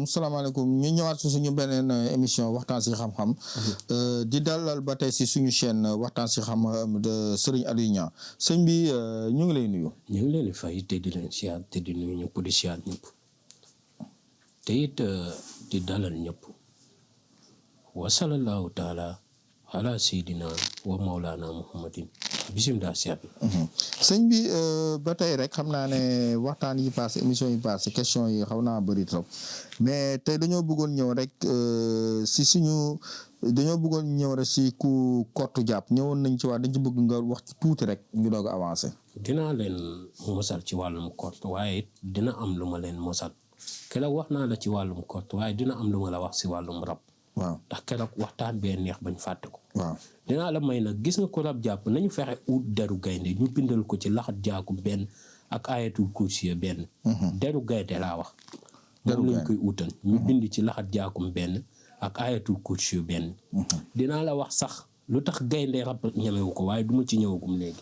salaamaaleykum ñu ñëwaat si suñu beneen émission waxtaan si xam-xam di dalal ba tey si suñu chaîne waxtaan si xam-xam de Serigne Aliou Niang sëñ bi ñu ngi lay nuyu. ñu ngi leen di fay te di leen siyaat te di nuyu ñëpp di siyaat ñëpp te it di dalal ñëpp wa sallallahu taala ala sayidina wa maulana muhammadin bisimilah siyaat bi. sëñ bi ba tey rek xam naa ne waxtaan yi passé émission yi passé question yi xaw naa bëri trop mais tey dañoo bëggoon ñëw rek si ku kottu jàpp ñëwoon nañ ci wax dañ ci bëgg nga wax ci tuuti rek ñu doog a avancé. dinaa leen mosal ci wàllum kott waaye it dina am lu ma leen mosal keroog wax naa la ci wàllum kott waaye dina am lu ma la wax si wàllum rab. waaw ndax keroog waxtaan bee neex bañ fàtte ko. waaw dinaa la may nag gis nga ko rab jàpp nañu fexe ut deru gaynde ñu bindal ko ci laxat jaaku benn ak ayatul kursi benn. deru gaynde laa wax. moom lañ koy utal ñu bind ci laxat jaakum benn ak ayatul kursi benn. dinaa la wax sax lu tax gaynde rab ñemewu ko waaye du ma ci ñëwagum léegi.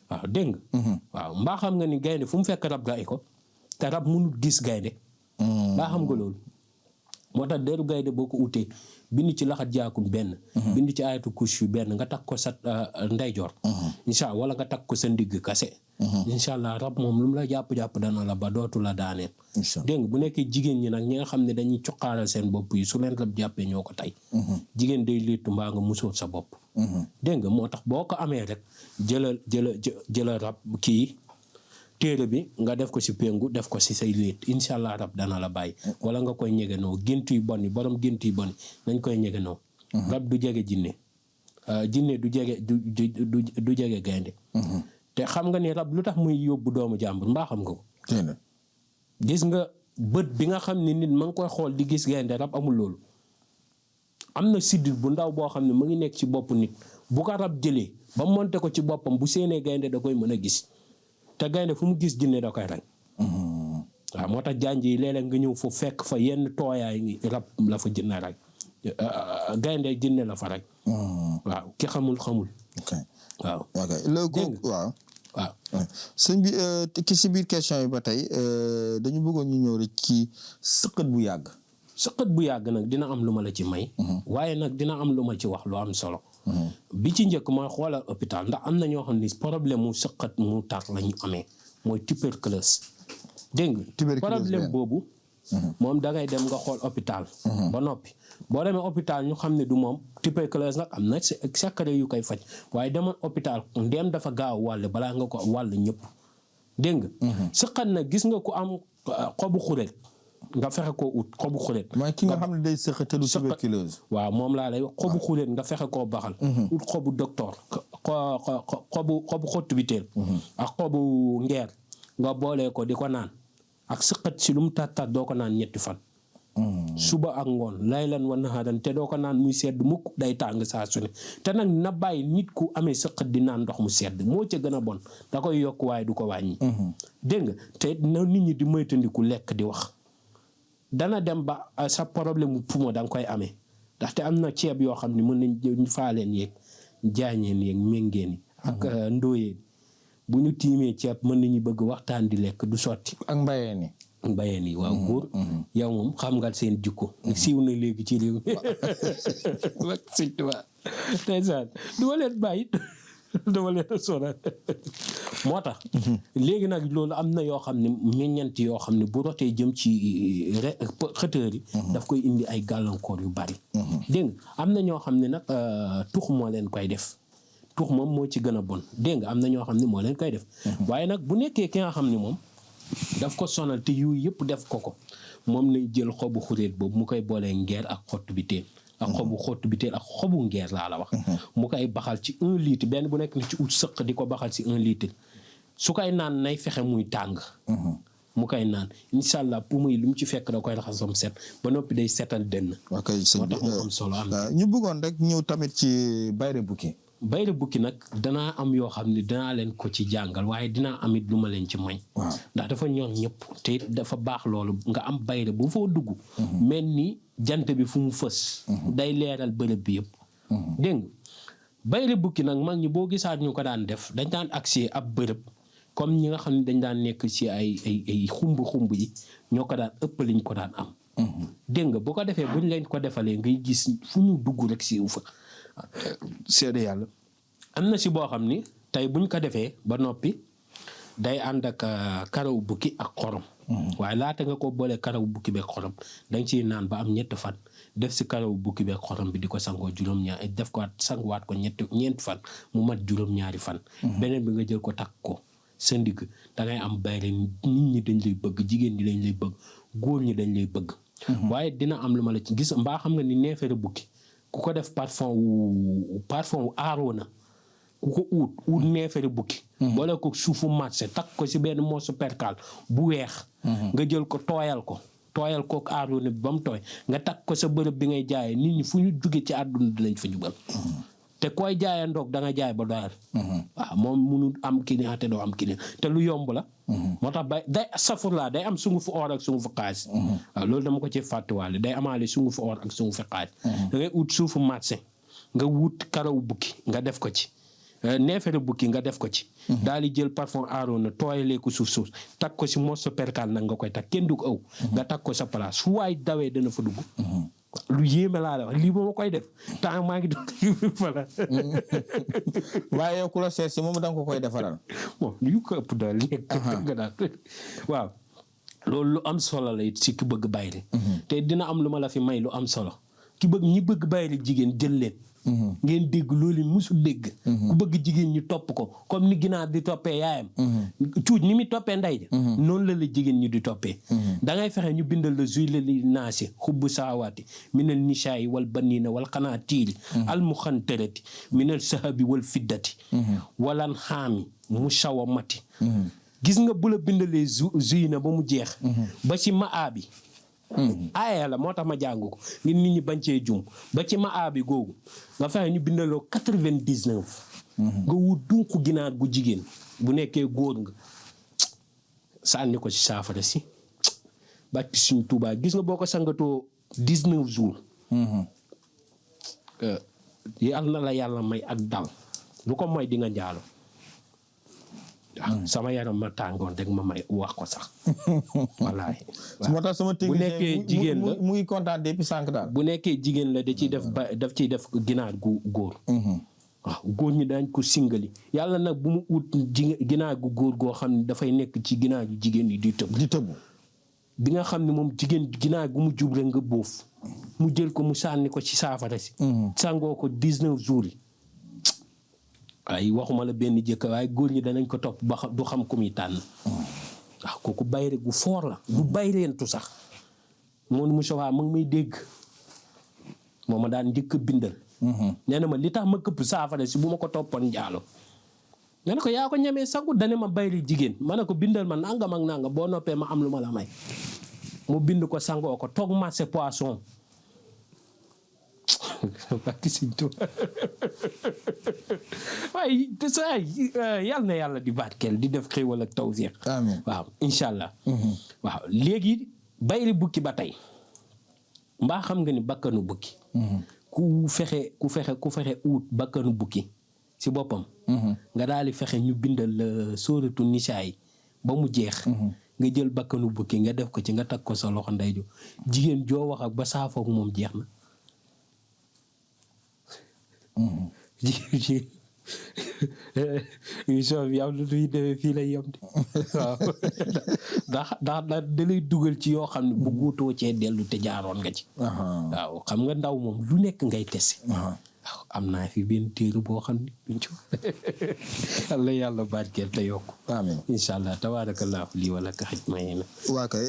waaw dégg nga. waaw mbaa xam nga ni gaynde fu mu fekk rab ray ko te rab mënul gis gaynde. mbaa xam nga loolu. moo tax deru gaynde boo ko utee bind ci laxat jaakum benn. bind ci ayatu kursi benn nga takk ko sa ndeyjoor. incha allah wala nga takk ko sa ndigg kase. incha allah rab moom lu mu la jàpp-jàpp dana la ba dootu la daaneel. dégg nga bu nekkee jigéen ñi nag ñi nga xam ne dañuy cuqaaral seen bopp yi su leen rab jàppee ñoo ko tey. jigéen day léttu mbaa nga musóor sa bopp. dégg nga moo tax boo ko amee rek jëlal rab kii. téere bi nga def ko si péngu def ko si say léet incha allah rab dana la bàyyi wala nga koy ñegenoo gént yu bon yi borom gént yu bon yi nañ koy ñegenoo. rab du jege jinne jinne du jege gaynde te xam nga ni rab lu tax muy yóbbu doomu jàmbur mbaa xam nga ko. gis nga bët bi nga xam ne nit ma ngi koy xool di gis gaynde rab amul loolu. am na siddit bu ndaw boo xam ne mu ngi nekk ci bopp nit bu ko rab jëlee ba monte ko ci boppam bu séenee gaynde da koy mën a gis. te gaynde fu mu gis jinne da koy rey. waaw moo tax janj yi léeg-léeg nga ñëw fa fekk fa yenn tooyaay rab la fa jinne rek gaynde jinne la fa rek. waaw ki xamul. waaw. ok léegi waaw. sëñ bi ki si biir question yi ba tey dañu bëggoon ñu ñëw rek ci sëqët bu yàgg. sëqët bu yàgg nag dina am lu ma la ci may. waaye nag dina am lu ma ci wax lu am solo. bi ci njëkk mooy xoolal hôpital ndax am na ñoo xam ni problème mu sëqat mu tar la ñu amee mooy tuberculose. dégg nga problème boobu. moom dangay dem nga xool hôpital. ba noppi boo demee hôpital ñu xam ne du moom tuberculose nag am na secret yu koy faj waaye demoon hôpital ndéem dafa gaaw wàll balaa nga ko wàll ñëpp. dégg nga. sëqat nag gis nga ku am xobu xuret. nga fexe koo ut xobu xulet. mooy ki nga xam ne day sëqat te du tuberculose. waaw moom laa lay wax xobu xulet nga fexe koo baxal. ut xobu docteur xobu xottu biteel. ak xobu ngeer nga boolee ko di ko naan ak sëqat si lu mu tat doo ko naan ñetti fan. suba ak ngoon laylan wa naharan te doo ko naan muy sedd mukk day tàng saa su ne te nag na bàyyi nit ku amee sëqat di naan ndox mu sedd moo ca gën a bon da koy yokk waaye du ko wàññi. dégg nga te na nit ñi di moytandiku lekk di wax. dana dem ba sa problème mu poumon da nga koy amee ndaxte am na ceeb yoo xam ne mën nañ faaleen yeeg jaañeen yeeg méngeen yi ak ndóoyeen bu ñu tiimee ceeb mën nañu bëgg waxtaan di lekk du sotti. ak mbayeen yi waaw góor yow moom xam nga seen jikko siiw na léegi ci réew mi wak sëñtuwaa ndeysaan du ma leen bàyyi dama leen a sonal moo tax léegi nag loolu am na yoo xam ne meññanti yoo xam ne bu rotee jëm ci xëtër yi daf koy indi ay gàllankoor yu bari. dégg nga am na ñoo xam ne nag tux moo leen koy def tux moom moo ci gën a bon dégg nga am na ñoo xam ne moo leen koy def waaye nag bu nekkee ki nga xam ne moom daf ko sonal te yu yëpp def ko moom lay jël xobu xuréet boobu mu koy boolee ngeer ak xottu bi teen ak xobu xottu bi teel ak xobu ngeer laa la wax. mu koy baxal ci 1 litre benn bu nekk na ci ut sëq di ko baxal ci 1 litre su koy naan nay fexe muy tàng. mu koy naan incha allah pour muy lu mu ci fekk da koy raxasam set ba noppi day setal dënn. ok sëñ bi moo tax mu am solo am ñu bëggoon rek ñëw tamit ci bayre bukki. bayre bukki nag danaa am yoo xam ne danaa leen ko ci jàngal waaye dinaa amit lu ma leen ci may. ndax dafa ñor ñëpp te dafa baax loolu nga am bayre bu foo dugg. mel ni jant bi fu mu fës. day leeral bërëb bi yëpp. dégg nga bayre bukki nag mag ñi boo gisaat ñu ko daan def dañ daan accès ab bërëb comme ñi nga xam ne dañ daan nekk ci ay xumb yi ñoo ko daan ëpp liñ ko daan am. dégg nga bu ko defee buñ leen ko defalee ngay gis fu ñu dugg rek siiw fa. seede yàlla am na si boo xam ni tey buñ ko defee ba noppi day ànd ak karaw bukki ak xorom. waaye laata nga ko boole karaw bukki beeg xorom danga ciy naan ba am 3 fan def si karaw bukki beeg xorom bi di ko sangoo juróom-ñaar def ko sanguwaat ko ñeenti fan mu mat juróom-ñaari fan. beneen bi nga jël ko takk ko sa ndigg dangay am bayre nit ñi dañ lay bëgg jigéen ñi dañ lay bëgg góor ñi dañ lay bëgg. waaye dina am lu ma la ci gis mbaa xam nga ni neefere bukki ku ko def parfum wu aaroo na ku ko uut neefere bukki. boole ko suufu marché takk ko si benn moosu perkaal bu weex. nga jël ko tooyal ko aaroo na bi ba mu tooy nga takk ko sa bërëb bi ngay jaayee nit ñi fu ñu jóge ci àdduna dinañ fa jubal. te koy jaayee ndoog da nga jaay ba doyal. waaw moom munu am client te doo am client te lu yomb la. moo tax day safurlaa day am sungufu or ak sungufu xaalis. waaw loolu dama ko ci fàttewaale day amaale sungufu or ak sungufu xaalis. da ngay ut suufu marché nga wut karaw bukki nga def ko ci. neefere bukki nga def ko ci. daal di jël parfum aaroon na tooyalee ko suuf takk ko si morso perkaal nag nga koy takk kenn du ko ëw. nga takk ko sa place fu waay dawee dana fa dugg. lu yéeme laa la wax lii ba ma koy def temps maa ngi dugg fala. waaye yow ku la seet si moom da nga ko koy defaral. bon yu ko ëpp daal lekk nga daal waaw loolu lu am solo la it si ki bëgg bayre te dina am lu ma la fi may lu am solo ñi bëgg bayre jigéen jël leen. ngeen dégg loolu musul dégg. ku bëgg jigéen ñi topp ko comme ni ginaar di toppee yaayam. cuuj ni muy toppee ndey ja noonu la jigéen ñi di toppee. da ngay fexe ñu bindal la zuy la li naasi xubbu saawaati minal nisaayi wal baniina wal xanaatiiri al muxantarati minal sahabi wal fiddati walan xaami musawamati. gis nga bu la bindalee zuy na ba mu jeex. ba ci maa bi. aaya la moo tax ma jàng ko ngir nit ñi bañ cee jum ba ci maa bi googu nga fexe ñu bindaloo 99. nga wut dunq ginaar gu jigéen bu nekkee góor nga sànni ko ci saafara si bàcc suñu Tuubaa gis nga boo ko sangatoo 19 jours. yàlla na la yàlla may ak dal lu ko mooy di nga njaalo. sama yaram ma tàngoon rek ma may wax ko sax. wallaahi. moo tax sama bu nekkee jigéen la mu ngi kontaan depuis sànq daal. bu nekkee jigéen la da ciy def ginaar gu góor. waaw góor ñi daañ ko singali yàlla nag bu mu ut ginaar gu góor goo xam ne dafay nekk ci ginaar gu jigéen yi di tëb. bi nga xam ne moom ginaar gu mu jub rek nga bóof mu jël ko mu sànni ko ci saafara si. sangoo ko 19 jours yi. ay waxuma la benn jëkk waaye góor ñi danañ ko topp ba du xam ku muy tànn. waaw kooku bayre gu foor la du bayreentu sax moom Moussa mu ngi may dégg moo ma daan njëkk a bindal. nee na ma li tax ma këpp saafara si bu ma ko toppoon njaalo. nee na ko yaa ko ñemee sangu dane ma bayri jigéen ma ne ko bindal ma nangam ak nangam boo noppee ma am lu ma la may. mu bind ko sangoo ko toog marché poisson. waaye te saa yal na yàlla di barkeel di def xéwal ak tawfiq. amiin waaw incha allah. waaw léegi bayri bukki ba tey mbaa xam nga ni bakkanu bukki. ku fexe uut bakkanu bukki ci boppam. nga daal di fexe ñu bindal la sóoratu nisaa yi ba mu jeex. nga jël bakkanu bukki nga def ko ci nga tag ko sa loxo ndeyjo jigéen joo wax ak ba saafoog moom jeex na. émission bi yow lu ñuy demee fii lay yem de waaw ndax da lay dugal ci yoo xam ne bu guutoo cee dellu te jaaroon nga ci. waaw xam nga ndaw moom lu nekk ngay tese. waaw am naa fi benn téere boo xam ne duñ ci Allah yàlla barkeel te yokk. amiin incha allah tabaarakallah lii wala ka xaj mayee na. waa kay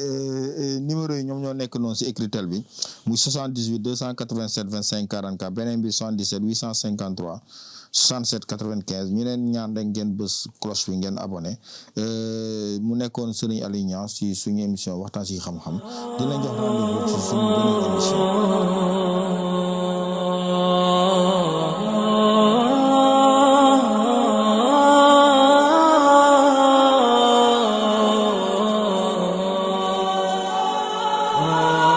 numéro yi ñoom ñoo nekk noonu si écritel bi muy 78 287 25 44 beneen bi 77 853 67 95 ñu leen ñaan rek ngeen bës cloche bi ngeen abonné mu nekkoon Serigne Aliou Niang si suñu émission waxtaan si xam-xam dina jox rendez-vous ci suñu beneen émission. ah